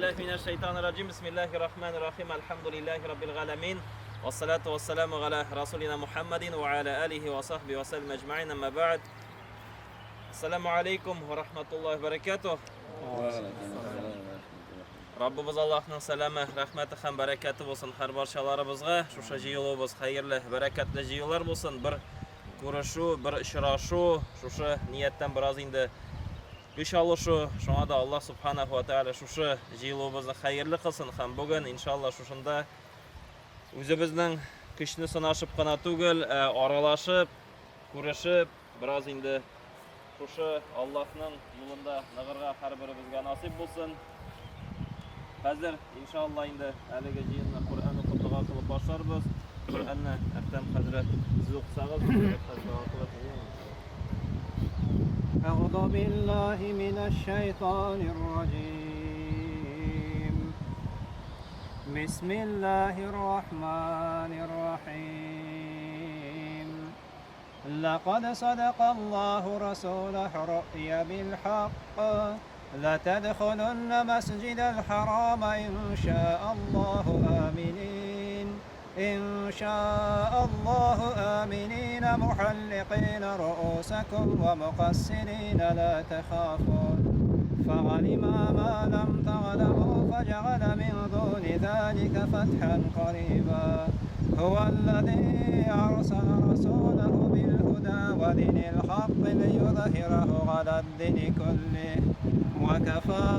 Әгъузу биллаһи минәш шайтанир раҗим. Бисмиллаһир рахманир рахим. Әлхәмдүлиллаһи раббил галәмин. Вассалату вассаламу галя расулина Мухаммадин ва аля алихи ва сахби ва саллям әҗмәгыйн. Әмма бәгъд. Ассаламу алейкум ва рахматуллаһи ва баракатуһ. Раббыбыз Аллаһның сәламе, рәхмәте һәм бәрәкәте булсын һәр барчаларыбызга. Шушы җыелуыбыз хәерле, бәрәкәтле җыюлар булсын. Бер күрешү, бер очрашу, шушы нияттән бераз инде көч алышу. Шуңа да Аллаһ субханаху ва тааля шушы җыелуыбызны хәерле кылсын һәм бүген, иншалла, шушында үзебезнең көчне сынашып кына түгел, ә аралашып, күрешеп, бераз инде шушы Аллаһның юлында ныгырга һәрберебезгә насыйп булсын. Хәзер, иншалла, инде әлеге җыенны Коръән укып дога кылып башларбыз. Коръәнне Әхтәм хәзрәт сез укысагыз, хәзрәт дога кылып. أعوذ بالله من الشيطان الرجيم بسم الله الرحمن الرحيم لقد صدق الله رسوله الرؤيا بالحق لتدخلن مسجد الحرام إن شاء الله آمنين إن شاء الله آمنين محلقين رؤوسكم ومقصرين لا تخافون فعلم ما لم تعلموا فجعل من دون ذلك فتحا قريبا هو الذي أرسل رسوله بالهدى ودين الحق ليظهره على الدين كله وكفى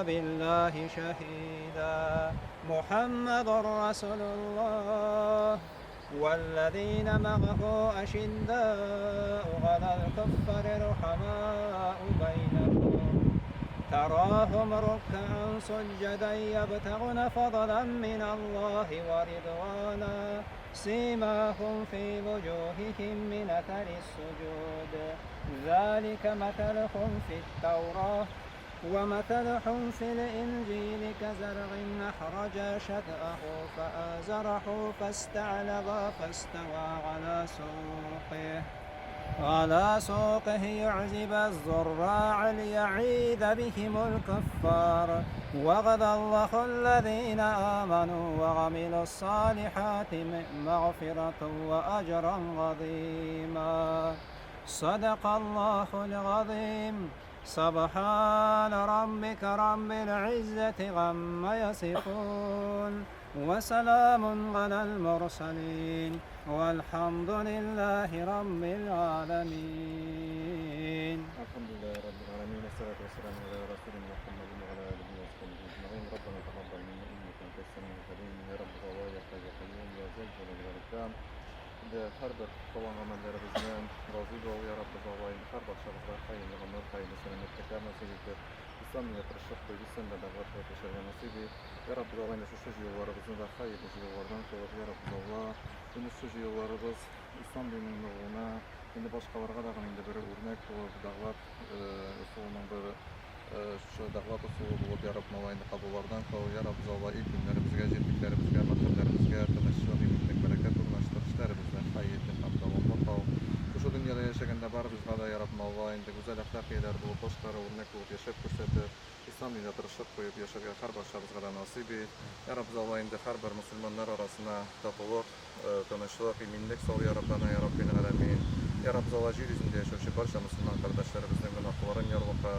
بالله شهيدا محمد رسول الله والذين معه أشداء على الكفار رحماء بينهم تراهم ركعا سجدا يبتغون فضلا من الله ورضوانا سيماهم في وجوههم من أثر السجود ذلك مثلهم في التوراة ومثلهم في الإنجيل كزرع أخرج شطأه فآزره فاستعلظ فاستوى على سوقه على سوقه يعجب الزراع ليعيد بهم الكفار وغد الله الذين آمنوا وعملوا الصالحات مغفرة وأجرا عظيما صدق الله العظيم سبحان ربك رب العزة عما يصفون وسلام على المرسلين والحمد لله رب العالمين الحمد لله رب العالمين والصلاة والسلام على رسولنا محمد وعلى آله وصحبه أجمعين ربنا تقبل منا إنك أنت السميع العليم يا رب الله يا حي يا قيوم يا ذا الجلال والإكرام Инде һәрбер кылган гамәлләребездән разый бул, я Раббыбыз Алла, инде һәр барчабызга хәерле гомер, хәерле сәламәтлекләр насыйп итеп, ислам динендә тырышлык куеп, ислам белән дәгъват кылып яшәргә насыйп ит. Я Раббыбыз Алла, инде шушы җыелуларыбызны да хәерле җыелулардан кылып, я Раббыбыз Алла, инде шушы җыелуларыбыз ислам диненең ныгуына, инде башкаларга дагын инде бер үрнәк булып, дәгъват ысулының бер Шушы дәгъват ысулы булып, я Раббым Алла, инде кабуллардан кыл. Я Раббыбыз Алла, ил-көннәребезгә, җирлекләребезгә, мәхәлләребезгә тынычлык, иминлек, бәрәкәт урнаштыр, эшләребезне хәерле һәм дәвамлы кыл. Шушы дөньяда яшәгәндә барыбызга да, я Раббым Алла, инде гүзәл әхлак ияләре булып, башкаларга үрнәк булып яшәп күрсәтеп, ислам динендә тырышлык куеп яшәргә һәрбарчабызга да насыйп ит. Я Раббыбыз Алла, инде һәрбер мөселманнар арасына татулык, Тынычлык, иминлек сал, я Раббана, я Раббил галәмин. Я Раббыз Алла, җир йөзендә яшәүче барча мөселман кардәшләребезнең гөнаһларын ярлыка.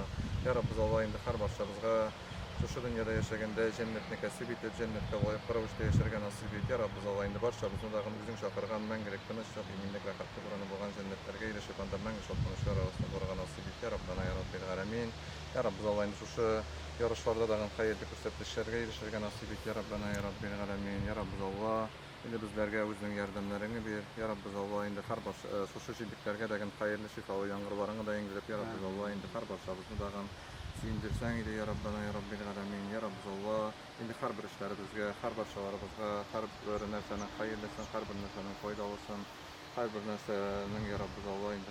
Я Раббыз Алла, инде һәрбарчабызга шушы дөньяда яшәгәндә җәннәтне кәсеп итеп, җәннәткә лаек рәвештә яшәргә насыйп ит. Я Раббыз Алла, инде барчабызны тагын үзең чакырган мәңгелек тынычлык, иминлек, рәхәтлек урыны булган җәннәтләргә ирешеп, анда мәңге шатланычлар арасында булырга насыйп ит. Я Раббана, я Раббил галәмин. Я Раббыз Алла, инде шушы ярышларда тагын хәерле күрсәткечләргә ирешергә насыйп ит. Я Раббана, я Раббил галәмин. Я Раббыз Алла, Инде безләргә үзеңнең ярдәмнәреңне бир, я Раббыз Алла, инде һәр баш, шушы җирлекләргә дәген хәерле шифалы яңгырларыңны да иңдереп, я Раббыз Алла, инде һәр барчабызны дагын сөендерсәң иде, я Раббана, я Раббил галәмин, я Раббыз Алла, инде һәрбер эшләребезгә, һәр барчаларыбызга, һәрбер нәрсәнең хәерлесен, һәрбер нәрсәнең файдалысын, һәрбер нәрсәнең, я Раббыз Алла, инде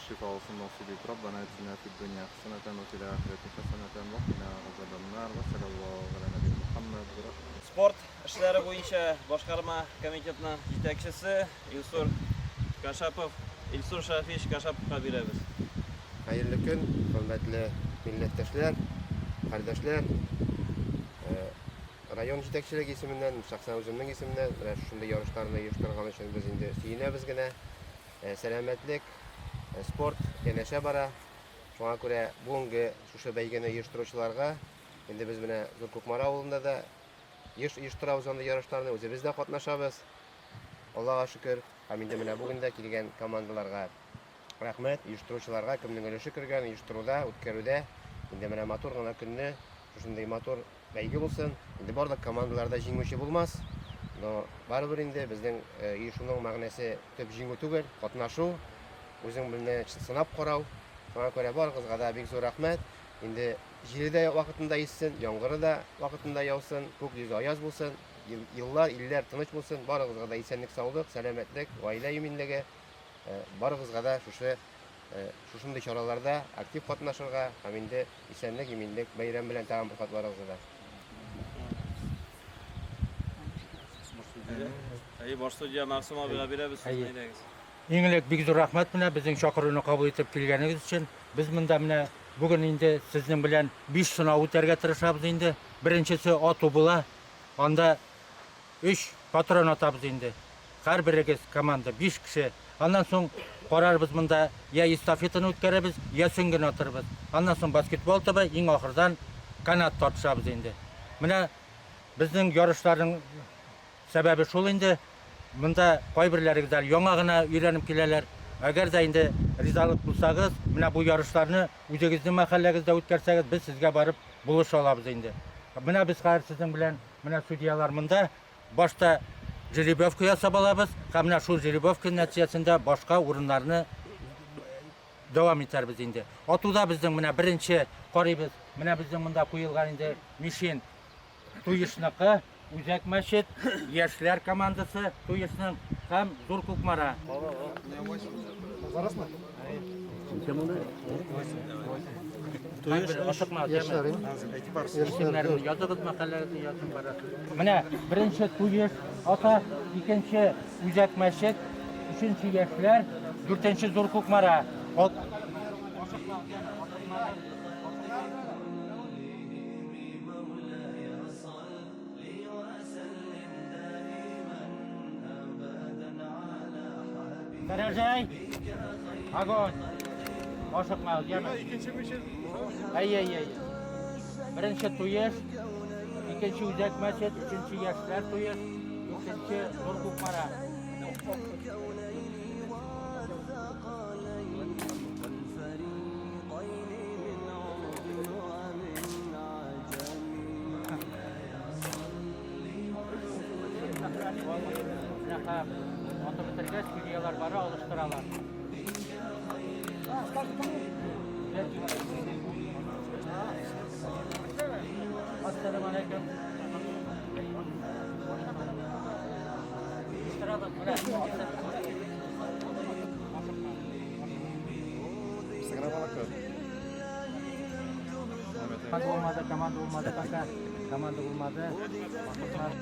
шифалысын насыйп ит. Раббана атина фид дөнья хәсәнәтән ва фил ахирәти хәсәнәтән ва кина газабаннар. Ва саллаллаху галя нәбиyyina Мухаммад. Спорт эшләре буенча башкарма комитетның җитәкчесе Илсур Кашапов, Илсур Шафиевич Кашаповка бирәбез. Хәерле көн, хөрмәтле милләттәшләр, кардәшләр. Район җитәкчелеге исеменнән, шәхсән үземнең исемнән, менә шушындый ярышларны оештырган өчен без инде сөенәбез генә. Сәламәтлек, спорт янәшә бара. Шуңа күрә бүгенге шушы бәйгене оештыручыларга, инде без менә Зур Кукмара авылында да еш оештырабыз андый ярышларны, үзебез дә катнашабыз. Аллага шөкер. Һәм инде менә бүген дә килгән командаларга рәхмәт, оештыручыларга, кемнең өлеше кергән, оештыруда, үткәрүдә. Инде менә матур гына көнне, шушындый матур бәйге булсын. Инде барлык командалар да җиңүче булмас. Но барыбер инде безнең оешуның мәгънәсе төп җиңү түгел, катнашу, үзең белән сынап карау. Шуңа күрә барыгызга да бик зур рәхмәт. Инде җиле дә вакытында иссен, яңгыры да вакытында яусын, күк йөзе аяз булсын, еллар, илләр тыныч булсын. Барыгызга да исәнлек-саулык, сәламәтлек, гаилә иминлеге. Барыгызга да шушы шушындый чараларда актив катнашырга һәм инде исәнлек, иминлек, бәйрәм белән тагын бер кат барыгызга да. Әйе, баш судья Мәгъсум абыйга бирәбез сүзне, әйдәгез. Иң элек бик зур рәхмәт менә безнең чакыруны кабул итеп килгәнегез өчен. Без монда менә бүген инде сезнең белән 5 сынау үтәргә тырышабыз инде. Беренчесе ату була. Анда 3 патрон атабыз инде. Һәрберегез команда 5 кеше. Аннан соң карарбыз монда я эстафетаны үткәрәбез, я сөңгене атырбыз. Аннан соң баскетбол тобы, иң ахырдан канат тартышабыз инде. Менә безнең ярышларның сәбәбе шул инде. Монда кайберләрегез әле яңа гына өйрәнеп киләләр. Әгәр дә инде ризалык булсагыз, менә бу ярышларны үзегезнең мәхәлләгездә үткәрсәгез, без сезгә барып булыша алабыз инде. Менә без хәзер сезнең белән, менә судьялар монда, башта жеребьевка ясап алабыз һәм менә шул жеребьевка нәтиҗәсендә башка урыннарны дәвам итәрбез инде. Атуда безнең менә беренче карыйбыз, менә безнең монда куелган инде мишень Туешныкы, Үзәк мәчет, яшьләр командасы Туешның һәм Зур Кукмара. Исемнәрен языгыз, мәкаләләрне язып барасыз. Менә беренче Туеш ата, икенче Үзәк мәчет, өченче яшьләр, дүртенче Зур Кукмара. Дәрәҗәй! Огонь! Ашыкмагыз, яме. Икенче мишень. Әй, әй, әй. Беренче туеш, икенче үзәк мәчет, өченче яшьләр туеш, дүртенче Зур Кукмара. Атып бетергәч, судьялар бара, алыштыралар. Ассаламу алейкум. Алыштырабыз, менә. Команда булмады, команда булмады пока. Команда булмады.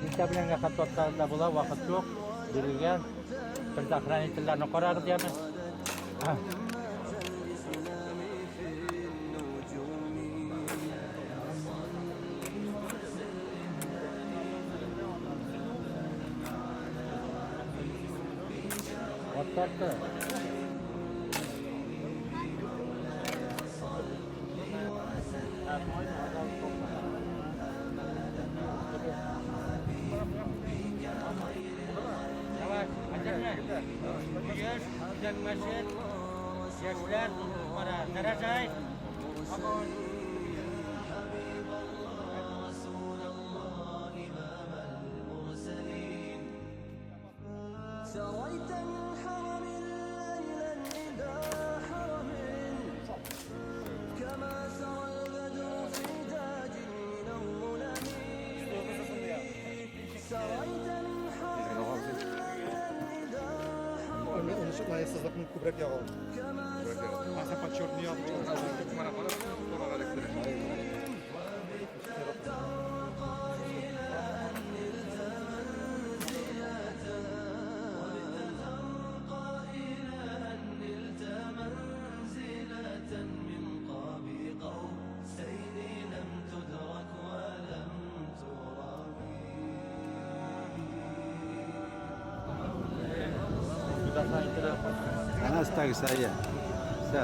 Иртә белән генә хат тотсагыз да була, вакыт юк. Бирелгән. Предохранительләрне карагыз яме. Аттарды. Яшьләр, Дәрәҗәй, Огонь! سريت من حرم ليلا إلى حرم كما سرى البدر في داج من الظلم سريت من حرم ليلا إلى حرم Лаексызлыкның күбрәк ягы ул. Asa подчеркни من قاب قوسين لم تدرك ولم ترم. Чираттагысы, әйе. Всё.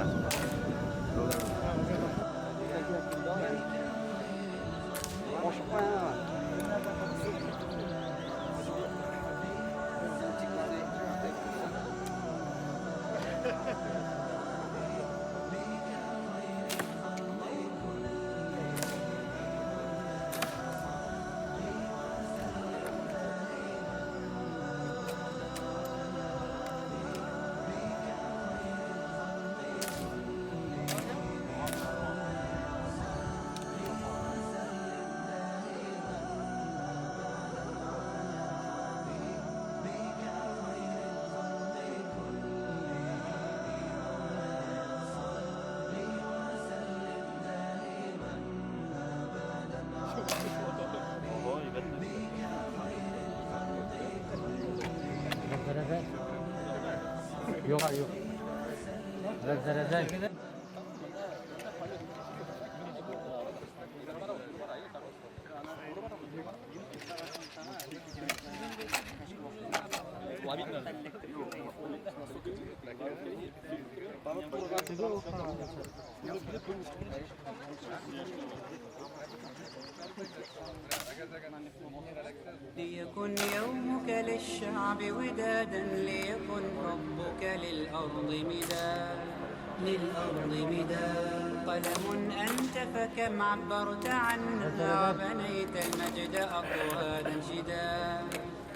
Юк, юк. Рәзә, рәзә. ليكن يومك للشعب ودادا، ليكن حبك للأرض مداد، للأرض مداد. قلم أنت فكم عبرت عنها وبنيت المجد أطوادا شداد،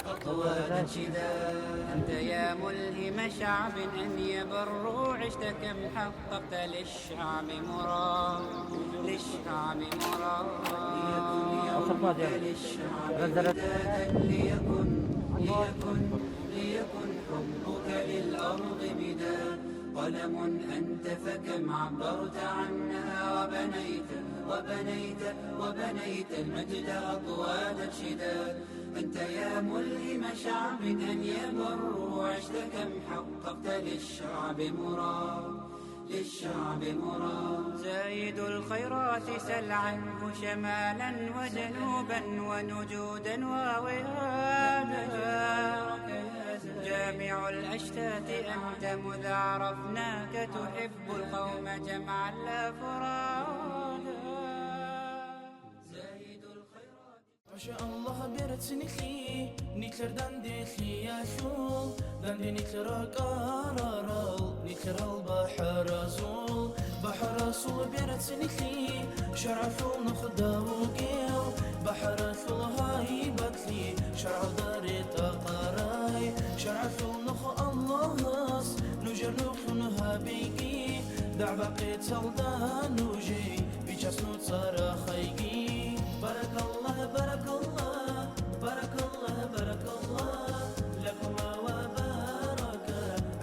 أطوادا شداد. أنت يا ملهم شعب أن يبروا، عشت كم حققت للشعب مراد، للشعب مراد. ليكن يومك للشعب ودادا، ليكن ليكن ليكن حبك للأرض مداد. قلم أنت فكم عبرت عنها وبنيت وبنيت وبنيت المجد أطوادا شداد. أنت يا ملهم شعب أن يبروا، عشت كم حققت للشعب مراد، للشعب مراد. زايد الخيرات سل عنه شمالا وجنوبا ونجودا ووهادا. جامع الأشتات أنت مذ عرفناك، تحب القوم جمعا لا فرادا. زايد الخيرات ما شاء الله بيرتسنخي نيتلر دندخي يا شول دندي نيتلر قرارال نيتلر البحر زول بحر صول بيرتسنخي شرع ثول نخداوكيو بحر ثول هاي بتلي شرع داري تقراي شرع ثول نخ الله نجر نخنها بيكي دع بقيت سلطان نوجي بيجاس نتصرخ خيجي. بارك الله بارك الله بارك الله بارك الله لكما وبارك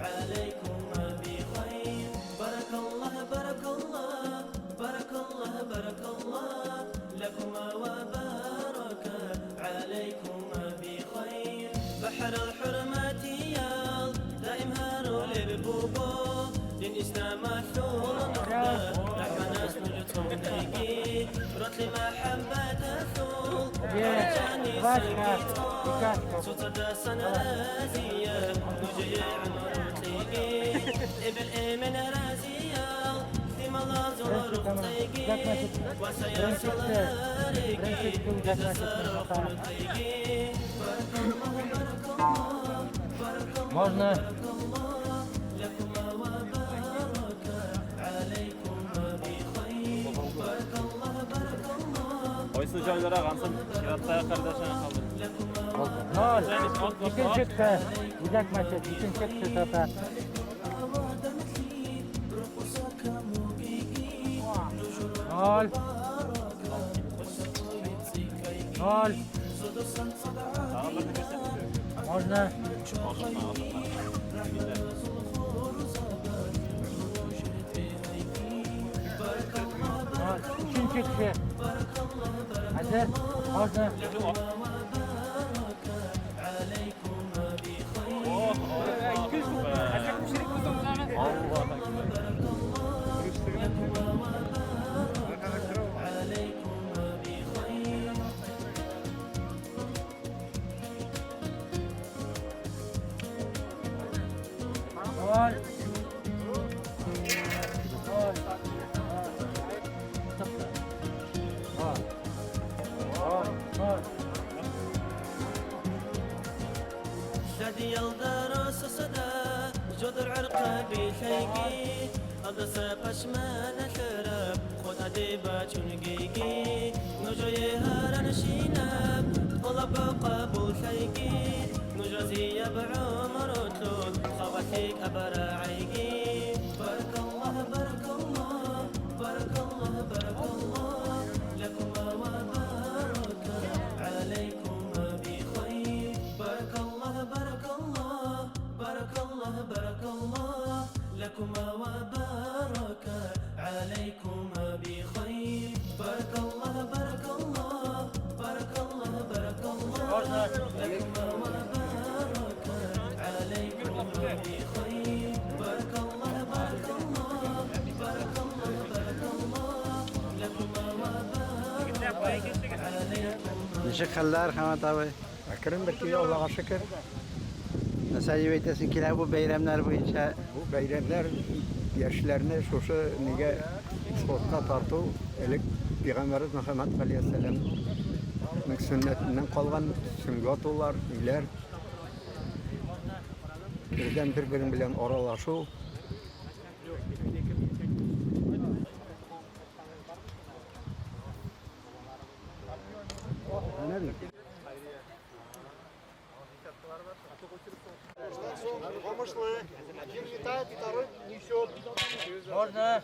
عليكما بخير. بارك الله بارك الله بارك الله بارك الله لكما وبارك عليكما بخير. بحر الحرمات يال دائم هارول ببوبو دين إسلام ثور نخدة رحمة ناس نجتهم دايقي رتلي محبة ثول رجاني سلكيتو ستدسن رازية نجي عمر تليقي إبل إيمن رازية ثم الله زور تليقي وسيصل هاريكي تسرق تليقي. بارك الله بارك الله بارك الله Можно. بارك الله لكما وبارك عليكما بخير. بارك الله بارك الله Кайсы җайлырак, ансын чираттагы кардәшеңә калдыр. Ноль. Икенче кеше. Үзәк мәчет, икенче кеше тота. Ноль. Ноль. Можно. Ноль. Өченче кеше. Әзер. Можно. Ноль. Ничек хәлләр, Хамат абый? Әкрен бер килә, Аллага шөкер. Нәрсә дип әйтәсең килә бу бәйрәмнәр буенча? Бу бәйрәмнәр яшьләрне шушы нигә спортка тарту элек пәйгамбәрбез Мөхәммәд галәйһиссәламнең сөннәтеннән калган сөңге атулар, ниләр. Бердән бер-берең белән аралашу. Один летает, второй несет. Можно.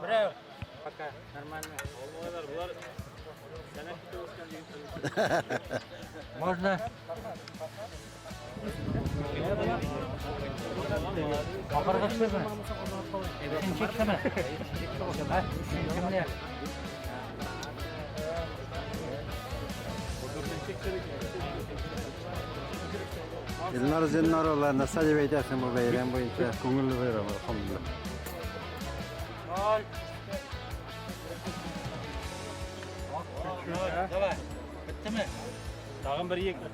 Берәү. Пока нормально. Можно. Ахыргысымы? Өченчесеме? Һа, өченче менә. Илнар Зиннар улы, нәрсә дип әйтәсең бу бәйрәм буенча? Күңелле бәйрәм, әлхәмдүлилләһ. Ноль. Давай. Биттеме? Тагын бер ике.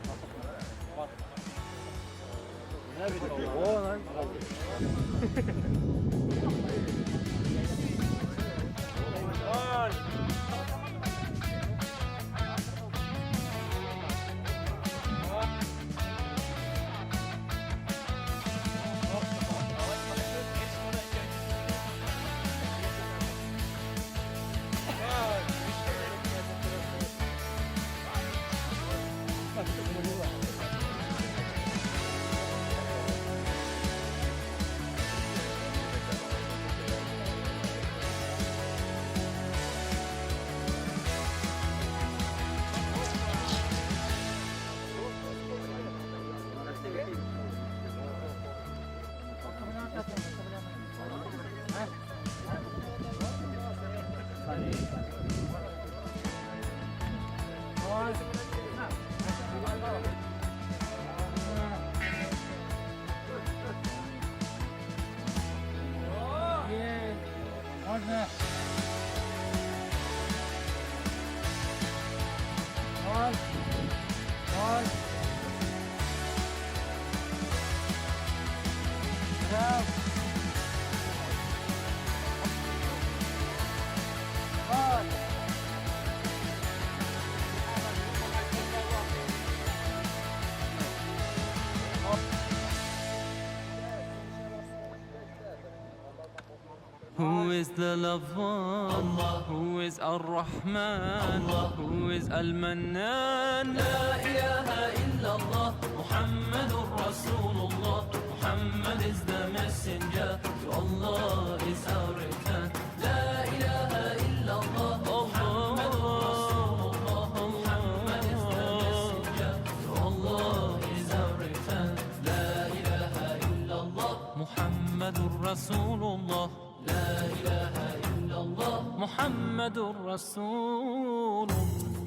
Можно. Ноль. Ноль. Берәү. Ноль. Who is the lover? Allah. Who is Ar-Rahman? Allah. Who is Al-Mannan? La ilaha illallah. Muhammadur Rasulullah. Muhammad is the messenger. To Allah is our return. La ilaha illallah. Muhammadur Rasulullah. Muhammad is the messenger. To Allah is our return. La ilaha illallah. Muhammadur Rasulullah. لا إله إلا الله محمد رسول الله.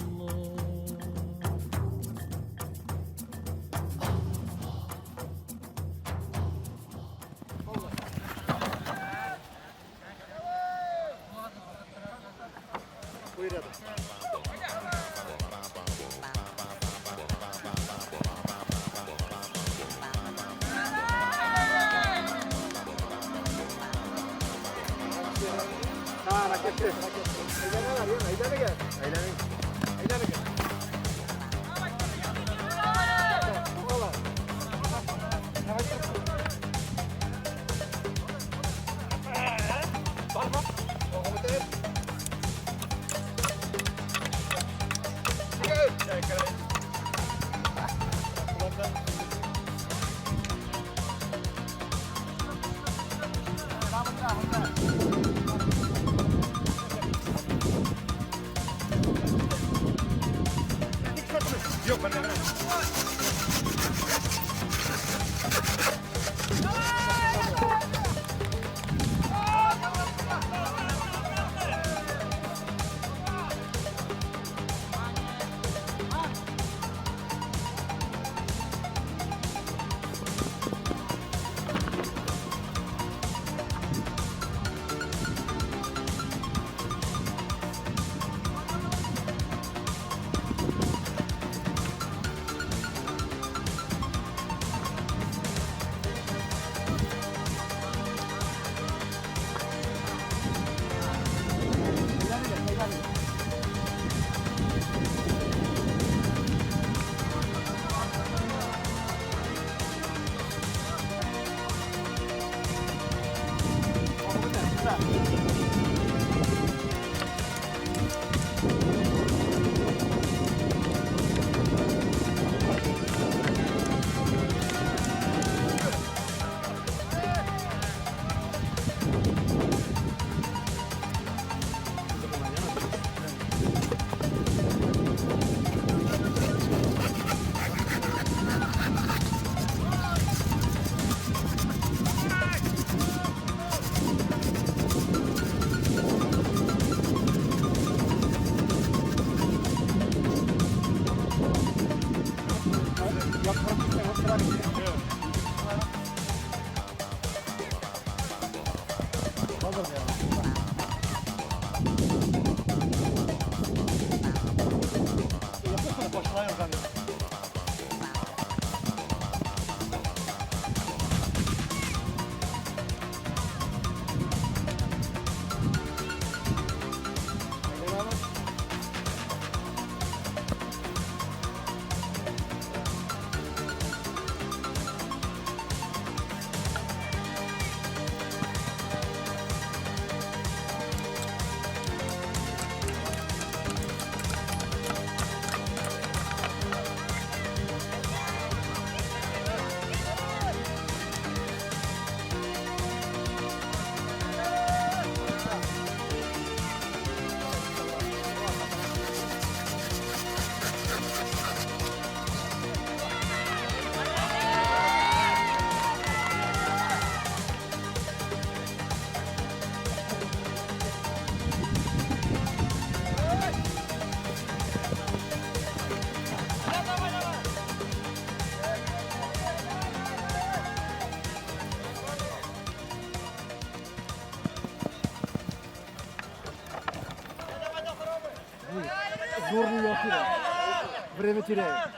Время теряем.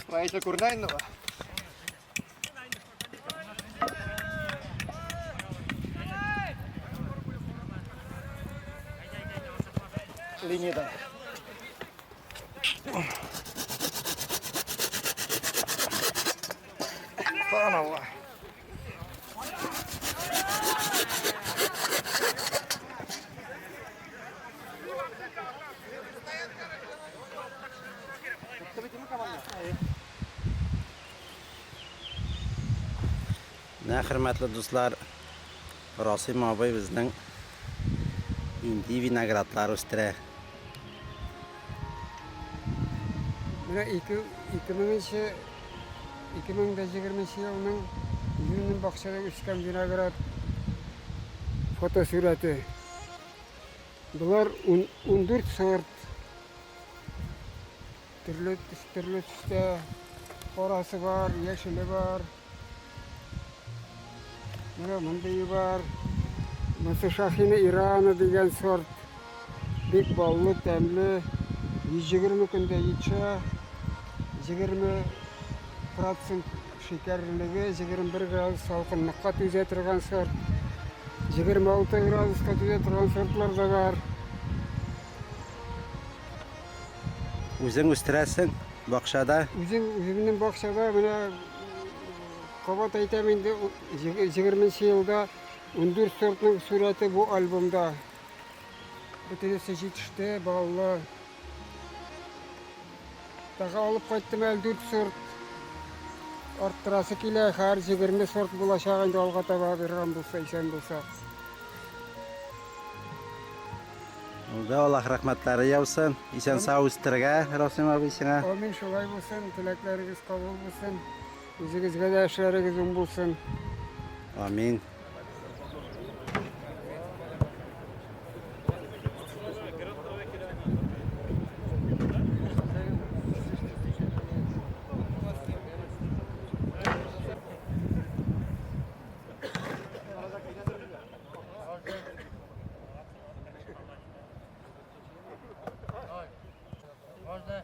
Проехал Курнайнова. Линида. Субханаллах. Менә, хөрмәтле дуслар, Расим абый безнең инди виноградлар үстерә. Менә 2000 2020 елның июнен бакчада үскән виноград фотосурәте. Болар 14 сорт. Төрле төрле төстә карасы бар, яшеле бар. Менә мондые бар. Монысы Шахина Ирана дигән сорт. Бик баллы, тәмле. 120 көндә җитешә. 20 процент шикәрлеге, 21 градус салкынлыкка түзә торган сорт. 26 градуска түзә торган сортлар да бар. Үзең үстерәсең бакчада. Үзем үземнең бакчада менә кабат әйтәм инде 20 елда 14 сортның сурәте бу альбомда. Бөтенесе җитеште, баллы. Тагы алып кайттым әле дүрт сорт. Арттырасы килә, хәзер 20 сорт булачак инде алга таба биргән булса, исән булсак. Алда Аллаһ рәхмәтләре яусын. Исән сау үстерергә, Расим абый сиңа. Амин, шулай булсын, теләкләрегез кабул булсын. Үзегезгә дә эшләрегез уң булсын. Амин. Можно?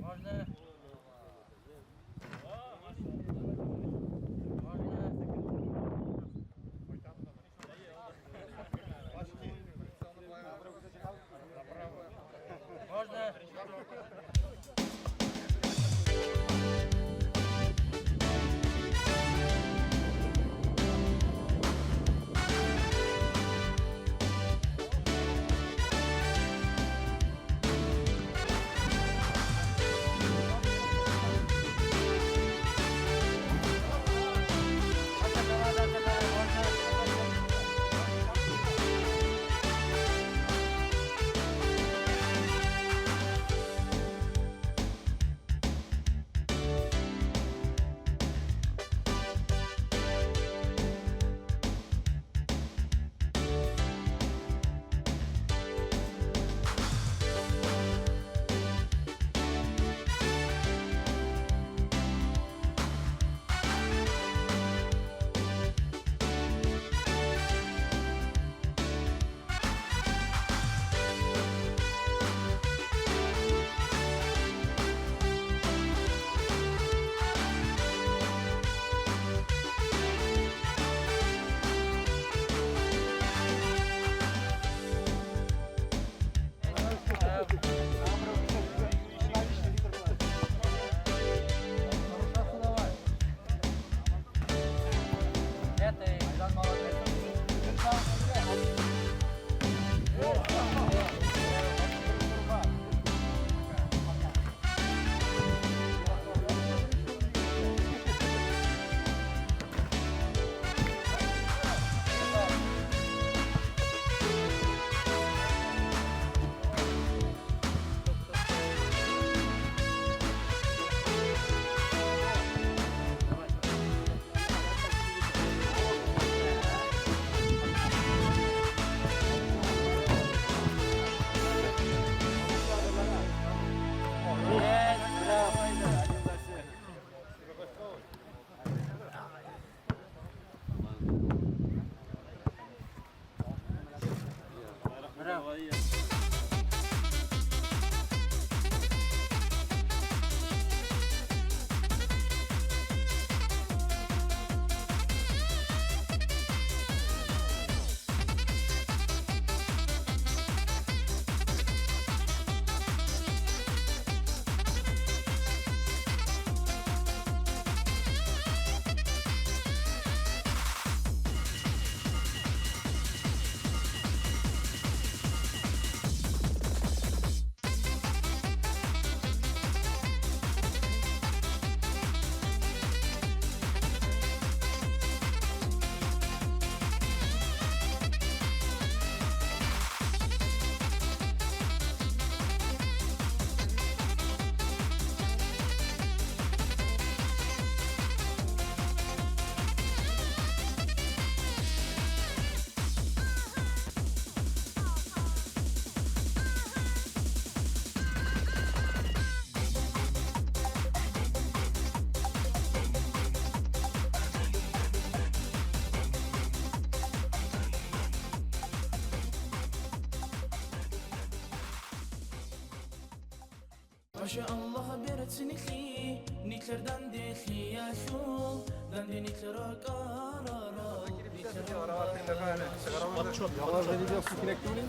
Можно? Можно? Можно?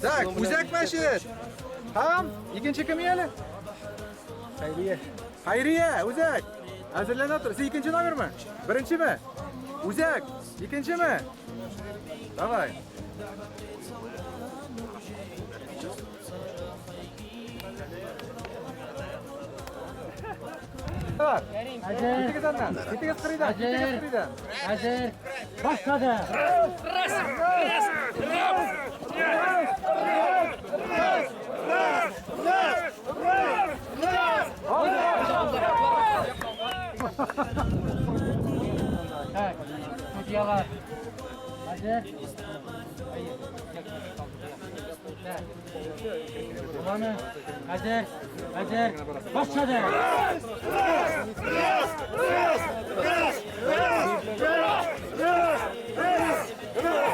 Так, Үзәк мәчет. Һәм икенче кем әле? Хәйрия. Хәйрия, Үзәк. Әзерләнә тор. Син икенче номермы? Беренчеме? Үзәк, икенчеме? Давай. Китегез аннан. Китегез кырыйдан, китегез кырыйдан. Әзер. Башлады. Раз, раз, раз, раз, раз, раз, раз, раз, раз. Так, судьялар. Әзер. Буламы? Әзер. Әзер. Башлады. Раз, раз, раз, раз, раз, раз, раз, раз, раз,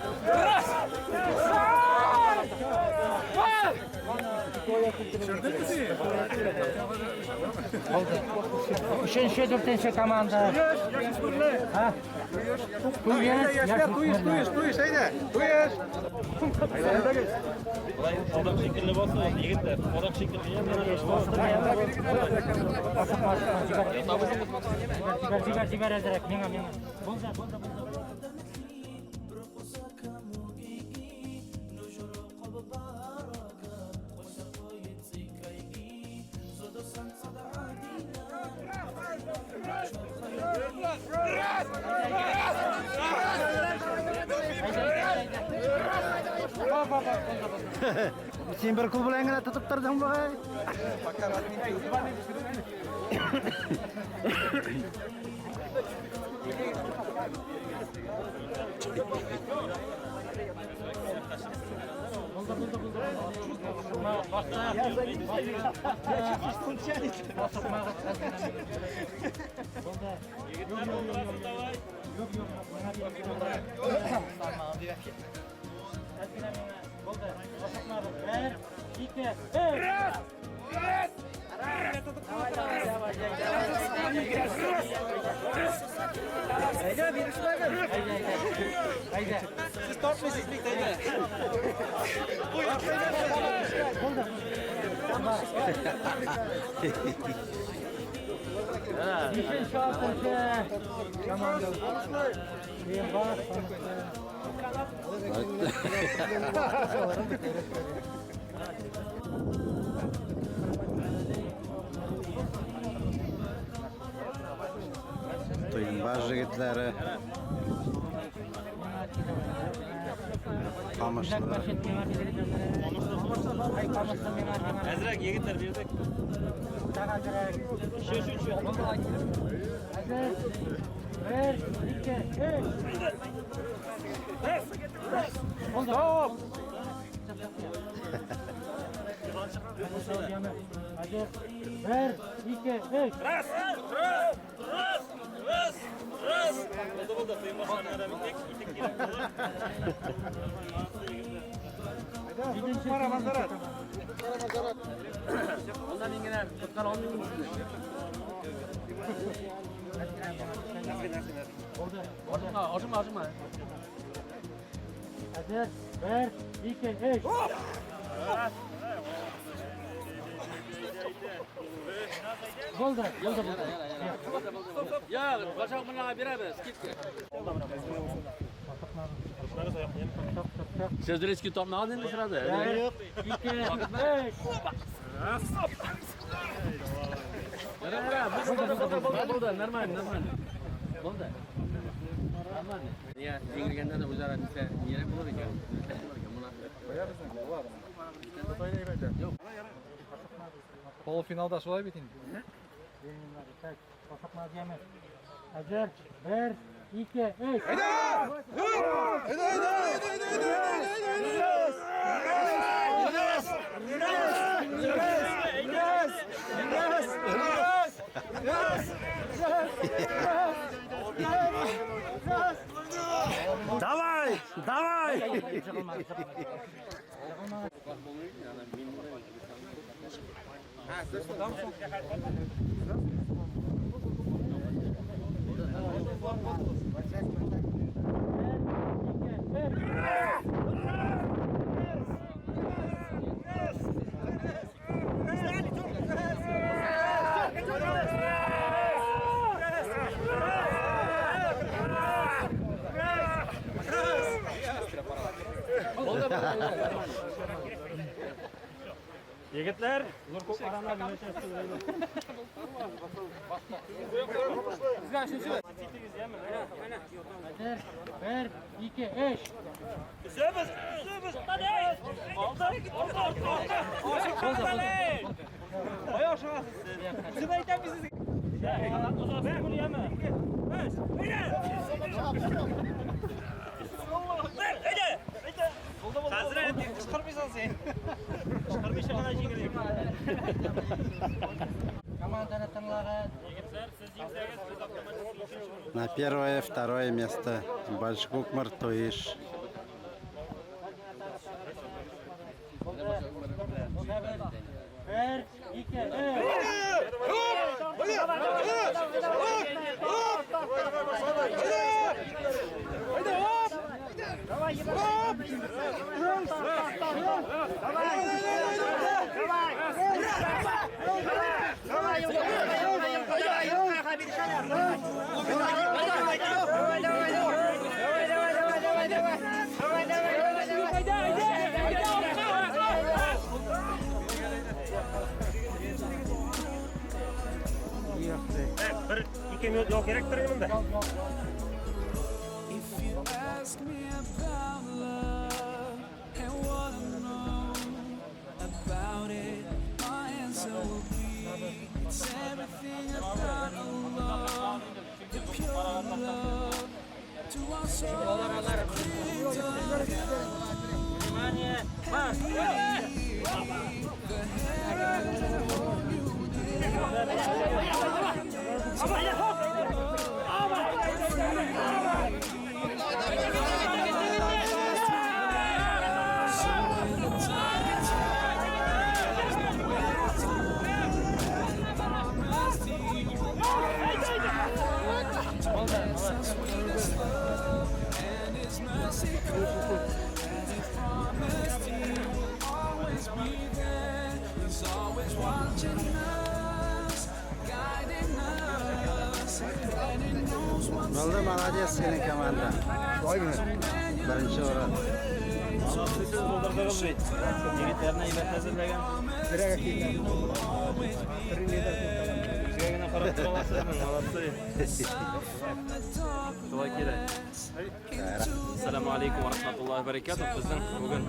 раз, раз, Өченче, дүртенче команда. Ha? Әйдә, яшьләр, туеш, туеш, туеш, әйдә. Туеш. Болай кадак шикелле басыгыз, егетләр. Кадак шикелле. Җибәр, җибәр, җибәр әзерәк. Миңа, миңа. Булды, булды, булды. Син бер кул белән генә тотып тордың бугай. Булды, булды, булды. Булды. Егетләр, булдырасыз, давай. Юк, юк, миңа бир. Әзгенә миңа. Булды. Ашыкмагыз. Бер, ике, өч. Раз, раз, Давай, давай, давай. Әйдә, бирешмәгез. Әйдә, әйдә. Сез тартмыйсыз бит, әйдә. Булды. Бишенче, алтынчы команда. Бар. Туембаш егетләре. Камышлы. Әзрәк, егетләр, бирдек. Өче, өче, өче. Әзер. Бер, ике, өч. Стоп! Әзер. Бер, ике, өч. Раз, раз, раз, раз, раз. Булды, булды. Туембашлар ярдәм итик. Итек кирәк булыр. Молодцы, егетләр. Җиденче, Бара, Мазарат. Монда мин генә коткара алмыйм сезне. Булды. Ашыкма, ашыкма, ашыкма. Әзер. Бер, ике, өч. Булды, булды, булды. Я, башак мына бирәбез, скидка. Сездерецкий тапмаган инде сразу. Бер, ике, өч. Булды, булды, булды, булды, нормально, нормально. Булды. Нормально. Я җиңелгәндә дә үзара нәрсә нирәк булыр икән? Моны Полуфиналда шулай бит инде. Так, ашыкмагыз, яме. Әзер. Бер, ике, өч. Әйдә! Әйдә, әйдә, әйдә, әйдә, әйдә, әйдә, Давай, давай! Егетләр, зур күп арана Бер, ике, өч. Өзәбез, өзәбез. Алды, алды, алды, алды. Кая ашыгасыз сез? Үзем әйтәм мин сезгә. Узасы түгел, яме. Өч, бер, әйдә. Әйдә. Хәзрәт, кычкырмыйсың син. Кычкырмыйча гына җиңелик. Команданы тыңлагыз. Егетләр, сез җиңсәгез, без автоматик икенче урын. На первое, второе место. Большкукмар Туиш. Бер, ике, өч. Бер, ике минут ял кирәктер инде монда. If you ask me about love and what I know about it, my answer will be it's everything about Allah, the pure love to our souls. Внимание, марш! And His mercy comes as He promised He will always be there. He's always watching us, guiding us, and He knows what's Булды, молодец синең команда. Беренче урын. Молодцы, сез булдырдыгыз бит. Егетләрне әйбәт әзерләгән. Үзгә генә карап тора аласызмы? Молодцы. Шулай кирәк. Ассаламу алейкум ва рахматуллахи ва баракатух. Безнең бүген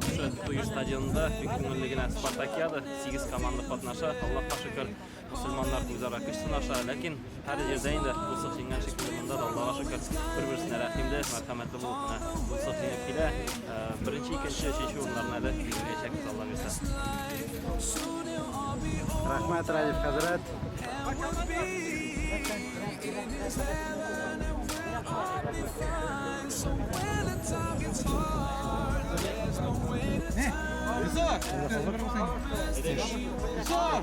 шушы Туеш стадионында бик күңелле генә спартакиада 8 команда катнаша. Аллаһка шөкер, мусульманнар үзара көч сынаша, ләкин һәр җирдә инде дуслык җиңгән шикелле монда да Аллаһка шөкер, бер-берсенә рәхимле, мәрхәмәтле булып менә дуслык җиңеп килә. Беренче, икенче, өченче урыннарны әле билгеләячәкбез, Алла бирсә. Рәхмәт, Радиф хәзрәт.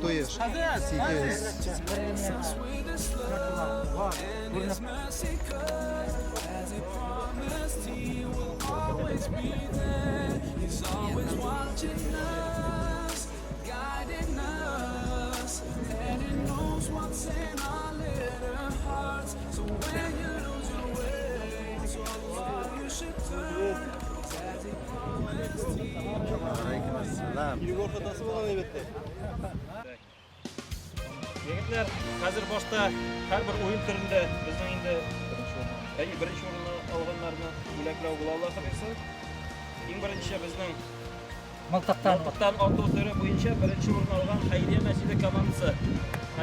Туеш. Сигез. And His mercy comes as He promised He will always be there. He's always watching us, guiding us, and He knows what's in our little hearts. So when you lose your way, to Allah you should turn. As He promised He Алейкум ассалам. Егетләр, хәзер башта һәрбер уен төрендә безнең инде әйе, беренче урынны алганнарны бүләкләү була Аллаһы бирсә. Иң беренче безнең Мылтыктан. мылтыктан ату төре буенча беренче урын алган Хәйрия мәчете командасы.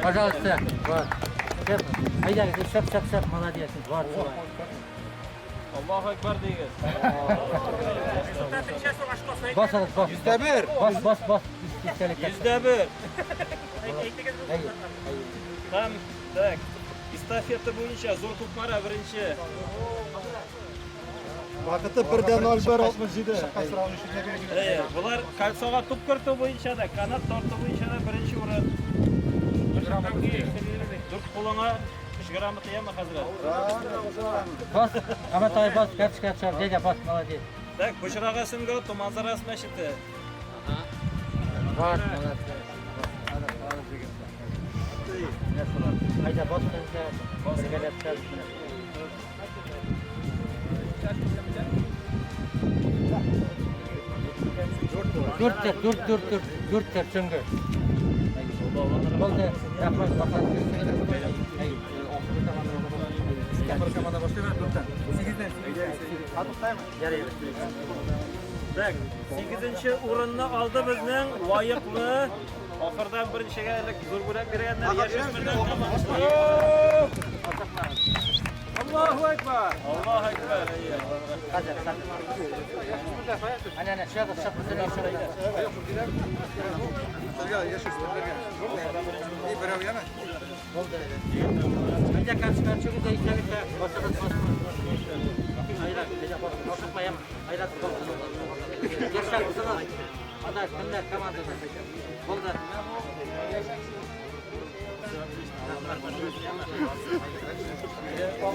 Пожалуйста, вот. Шәп, әйдәгез, шәп, шәп, шәп, молодец. Бар, шулай. Аллаһу акбар дигез. Басыгыз, бас. 101. Бас, бас, бас. Истәлеккә. 101. Әйе. Һәм так, эстафета буенча Зур Кукмара беренче. Вакыты 1.0167. Әйе, булар кольцога туп кертү буенча да, канат тарту буенча Дүрт кулыңа өч грамота яме, хәзрәт? Бас, Әхмәт агай, бас, карточка төшәр, дядя, бас, молодец. Так, Боҗрага сөңге ату, Манзарас мәчете. Бас, молодец. Әйдә, бас, бергәләп төшәбез менә. Дүрт, дүрт, дүрт, дүрт, дүрт сөңге. Булды, рәхмәт, рәхмәт. Бер команда башлыйбыз дүрттән. Сигездән, сигездән. Ярый. Так, сигезенче урынны алды безнең лаеклы. Ахырдан беренчегә элек зур бүләк биргәннәр яшүсмерләр командасы. Аллаһу акбар. Аллаһу акбар. Хәзер, хәзер. Әнә, әнә, чыгыгыз, чыгыгыз, чыгыгыз. Сергей, яшүсмерләргә. И берәү яме. Булды. Әйдә, карточка төшегез дә истәлеккә. Басыгыз, басыгыз. Айрат, әйдә, бас. Ашыкма, яме. Айрат, бас. Яшьләр, узыгыз. Анда, кемнәр командада? Булды.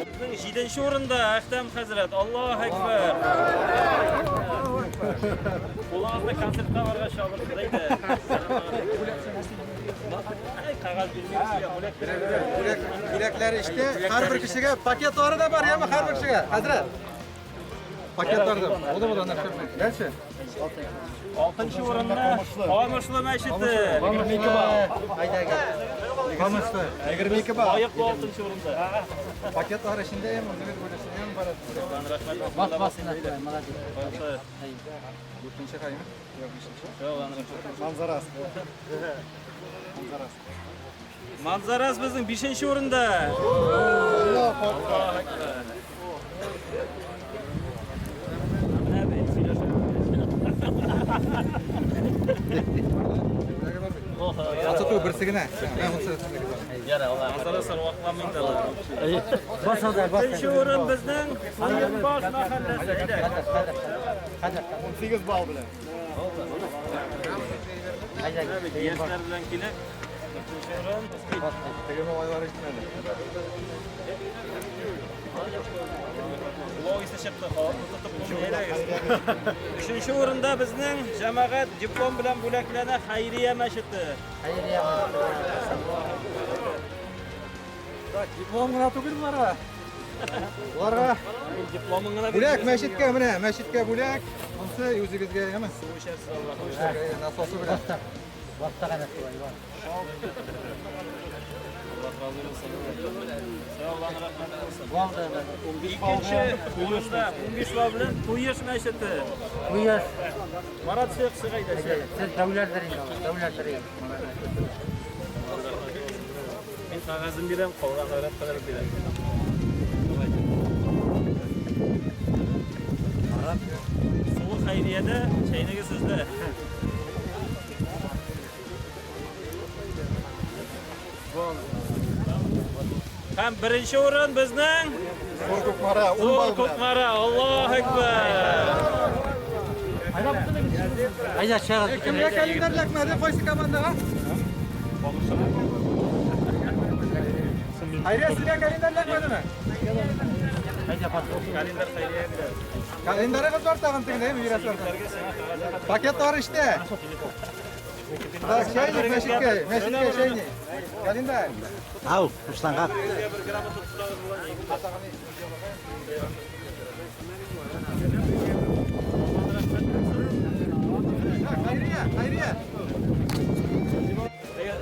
Безнең җиденче урында Әхтәм хәзрәт. Аллаһу акбар. Кулыгызны концертка баргач алырсыз, әйдә. Әй, кәгазь бирмибез, бүләк бирәбез. Бүләк, бүләкләр эчтә. Һәрбер кешегә пакетлары да бар, яме һәрбер кешегә. Хәзрәт. Пакетлар да. Булды, булды, анда Дальше. Алтынчы урынны Камышлы мәчете. Әйдә, Камышлы. 22 балл. Лаеклы алтынчы урында. Пакетлар эчендә яме, үзегез бүләсез, яме барасыз. Бас, бас, молодец. Дүртенче кайны? Юк, бишенче. Манзарас. Манзарас. Манзарас безнең бишенче урында. Аллаһу акбар. Менә бит, сөйләшеп. Ату берсе генә. Менә монысы. Манзарас вакламый инде алар. Бас, алда, бас. Өченче урын безнең Суембаш мәхәлләсе. Әйдә. Хәзер, хәзер. 18 балл белән. Әйдә, Яшьләр белән килеп, дүртенче урын. Теге малайлар җитмәде. Пылау исе чыкты, халыкны тотып булмый, әйдәгез. Өченче урында безнең җәмәгать диплом белән бүләкләнә Хәйрия мәчете. Хәйрия. Так, диплом гына түгел буларга. Буларга Дипломын гына бүләк мәчеткә менә, мәчеткә бүләк. Монысы үзегезгә, яме? Су эчәрсез, Аллаһ. Насосы белән. Баста гына шулай, бар. Аллаһ разый булсын. Аллаһның рәхмәте булсын. Булды. Икенче урында 15 балл белән Туеш мәчете. Туеш. Марат чык, чык әйдә, чык. Сез дәүләрдер инде алар, дәүләрдер инде. Мин кәгазен бирәм, калган гайрәт кадәр бирәм. Суы хәйриядә, чәйнеге сездә. Һәм беренче урын безнең Зур Кукмара, 10 Зур балл белән. Кукмара. Аллаһу акбар. Әйдә, чыгыгыз. Кемгә календарь эләкмәде? Кайсы командага? Хәйрия, сезгә календарь эләкмәдеме? Әйдә, бас. Календарь хәйрия бирә. Календарыгыз бар тагын тегендә, бирәсе бар. Пакетлар эчтә. Так, чәйник мәчеткә, мәчеткә чәйник. Календарь. Ау, Русланга. Бер грамота тотсагыз була. Так, Хәйрия, Хәйрия.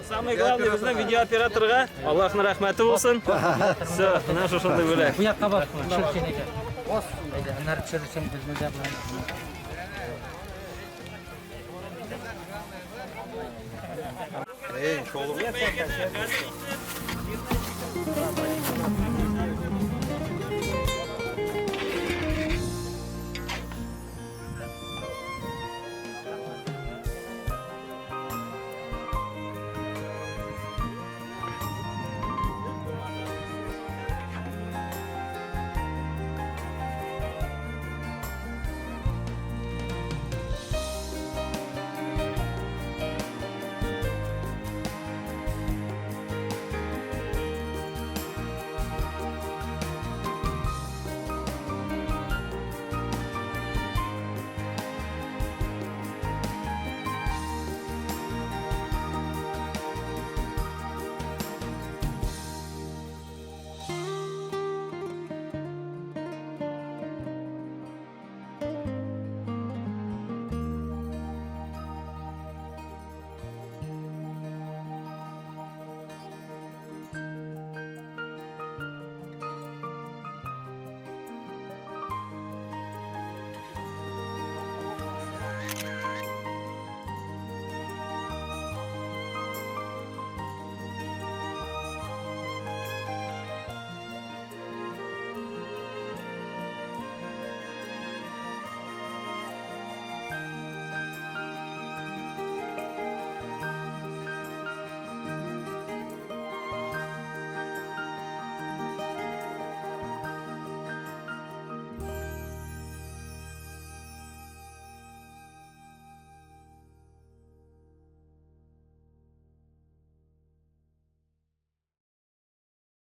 Самый главный безнең видеооператорга Аллаһның рәхмәте булсын. Все, менә шушындый бүләк. Бу якка бас, төшер син әйдә. Бас. Әйдә, аннары төшерерсең безне дә белән. Эй, шолу.